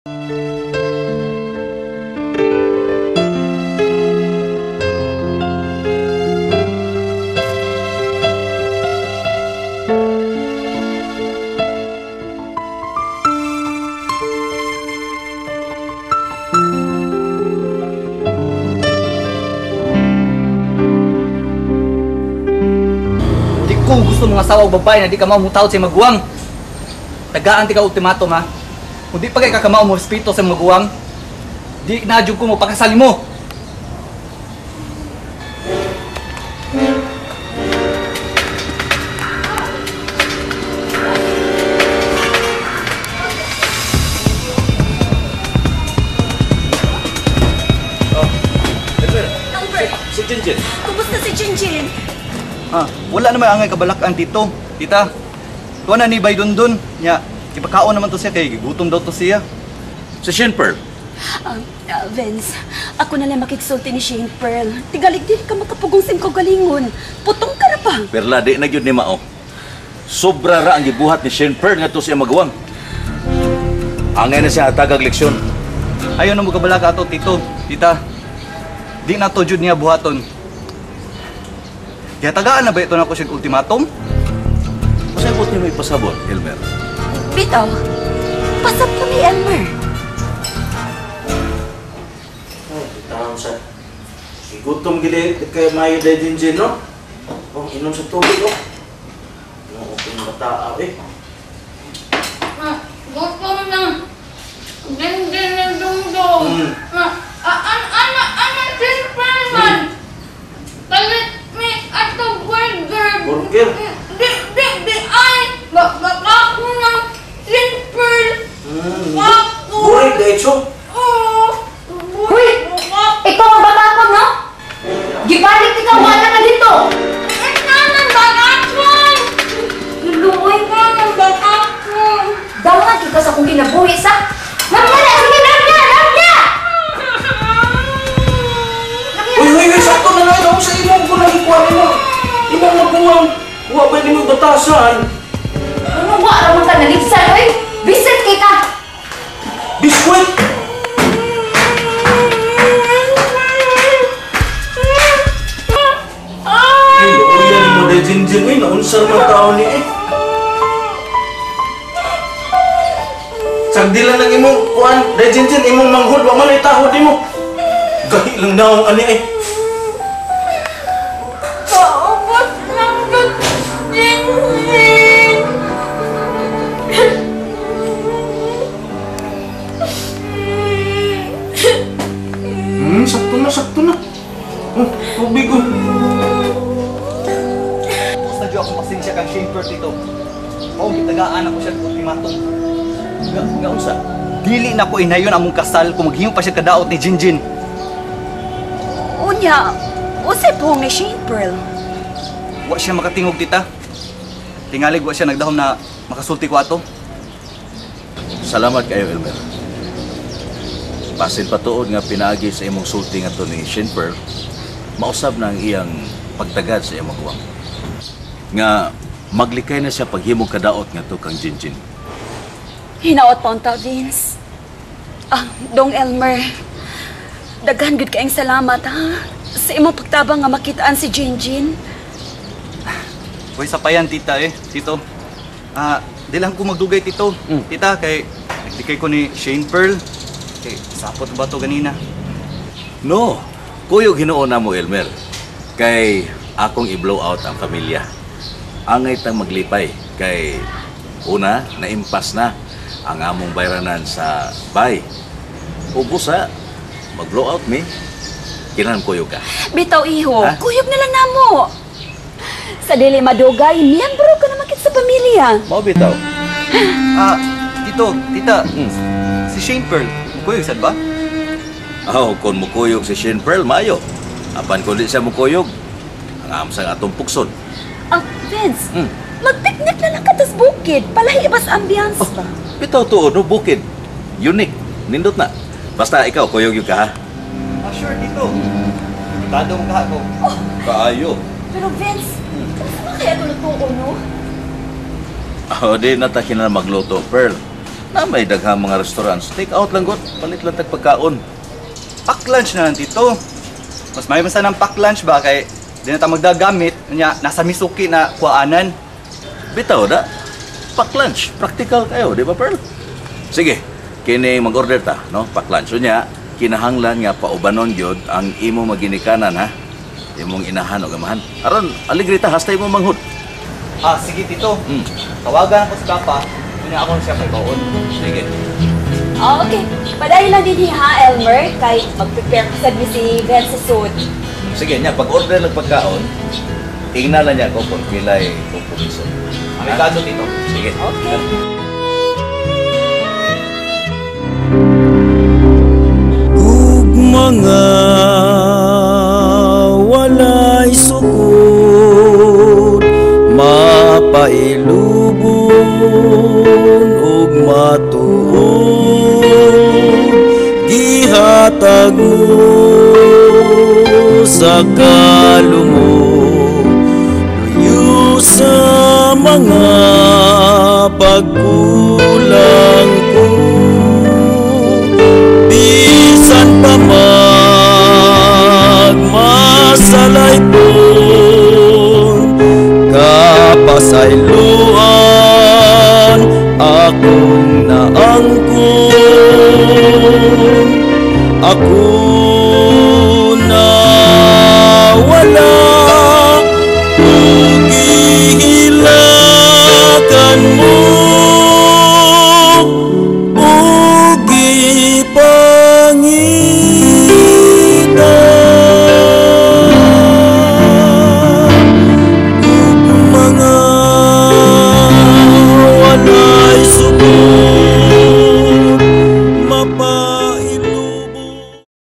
Di ko gusto mga asawa o babae na di ka maumutaw sa maguwang. Tagaan ti ka ultimatum ha. Kung di pa kay kakamao mo respeto sa maguwang, di na jud ko mo pakasal mo. Oh, Elmer. Albert! Si Jinjin. Kumusta si Jinjin? Ah, wala naman angay kabalakan tito. Tita, tuwa na ni Bay Dundun. Nya, ipakaon naman to siya kay gigutom daw to siya. Si Shane Pearl. Vince, ako na lang makiksulti ni Shane Pearl. Tigalig din ka makapugong sim ko galingon. Putong ka na pa. Perla, di na gyud ni Mao. Sobra ra ang gibuhat ni Shane Pearl ngadto siya maguwang. Angay na siya hatagag leksyon. Ayaw na mo kabalaka ato, tito. Tita, di na to jud niya buhaton. Gihatagaan na ba ito na ako siya ultimatum? Pasabot niyo may pasabot, Elmer. Bitaw, pasab ko ni Elmer. Ay, taon sa... Igutom gid kay Mayo day Jinjin, no? Oh, inom sa tubig, oh. No, okay ng bata, eh. Ma, gutom na. Jinjin na dungdong. Ma, ana, simple man. Palit mi ato burger. Burger? Di, di, di, ay. Baka ko ng simple. Bako. Burik, diretso. Oo. Huy! Ikaw ang bata ko, no? Gibalik ikaw, wala ka dito! Ikaw ng bakakon! Luluoy! Ikaw ng bakakon! Dangan kita sa akong kinabuhi sa... Lamya na! Sige, lamya! Lamya! Uy, uy, uy, sakto na nga. Sa imong ko lang ikuha nimo. Imong maguwang. Wa ba nimo batasan? Ano wa raman ka naligsan, oy? Bisit kay ka! Biskwit! Ay, luuyan mo na Jinjin. Uy, naunsar man tao ni eh. Sagdi lang ng imong kuan, day Jinjin, imong manghod, wa man ay tahod nimo. Gahi lang naong ani eh. Paubos lang ka, Jinjin! Sakto na, sakto na. Oh, tubig oh. Tapos na dyan akong pasensya kang Shane Pearl dito. Oo, gitagaan ako siya ultimatum. Nga unsa? Dili na ko inayon among kasal kung maghimo pa siya kadaot ni Jinjin. Unya, usay po ni Shane Pearl. Wa siya makatingog, tita. Tingalig wa siya nagdahom na makasulti ko ato. Salamat kayo, Elmer. Basin patuod nga pinaagi sa imong sulti nga to ni Shane Pearl, mausab na ang iyang pagtagad sa iyang maguwang. Nga maglikay na siya paghimog kadaot nga to kang Jinjin. Hinaot pa unta, Vince. Ah, Dong Elmer, daghan gud kaayong salamat, ha? Sa imong pagtabang nga makitaan si Jinjin. Hoy, sapayan, tita, eh. Tito. Ah, di lang ko magdugay, tito. Tita, kay naglikay ko ni Shane Pearl. Kay sapot ba to ganina? No, kuyog hinuon na mo, Elmer. Kay akong i-blow out ang pamilya. Angay tang maglipay kay una, naimpas na ang among bayranan sa bay. Ubusa, mag-blow out mi. Kinahanglan kuyog ka. Bitaw, iho, Ha? kuyog na lang namo. Sa dili madugay, miyembro ka na makit sa pamilya. Mao bitaw. Ah, tito, tita, si Shane Pearl, mukuyog sad ba? Oh, kung mukuyog si Shane Pearl, maayo. Apan kung di siya mukuyog, ang amsang atong pukson. Ah, Vince, mag-picnic na lang ka tas bukid. Palahi ibas ambience ba? Bitaw tuod, no, bukid. Unique. Nindot na. Basta ikaw, kuyog yun ka, ha? Ah, sure, tito. Tado mo ka ako. Oh. Kaayo. Pero Vince, kung saan kaya ito lutuo, no? Oh, di na ta kinahanglan magluto, Pearl. Na may daghang mga restaurants. Take out lang gud, palit lang tag pagkaon. Pack lunch na lang, Tito. Mas may man ng pack lunch ba kay di na ta magdagamit nya nasa misuki na kuaanan. Bitaw da. Pack lunch, practical kayo, di ba, Pearl? Sige, kini mag-order ta, no? Pack lunch. Unya, kinahanglan nga paubanon gyud ang imo maginikanan, ha? Imong inahan o gamahan. Aron, aligre ta hasta imo manghud. Ah, sige, Tito. Tawagan ko si Papa. Unya ako siya paibaon. Sige. Ah, okay. Padayon lang din ha, Elmer, kay mag-prepare ko sad mi si Vince sa sud. Sige, nya pag-order lang pagkaon, tingnan lang niya ko kung pilay kompromiso. Obrigado, Tito. Sige. Okay. Ug mga walay sukod, mapailubon ug matuod, gihatag mo sa kalumot, luyo sa mga pagkulang ko. Bisan pa magmasalaypon, kapasayloan akong naangkon. Akong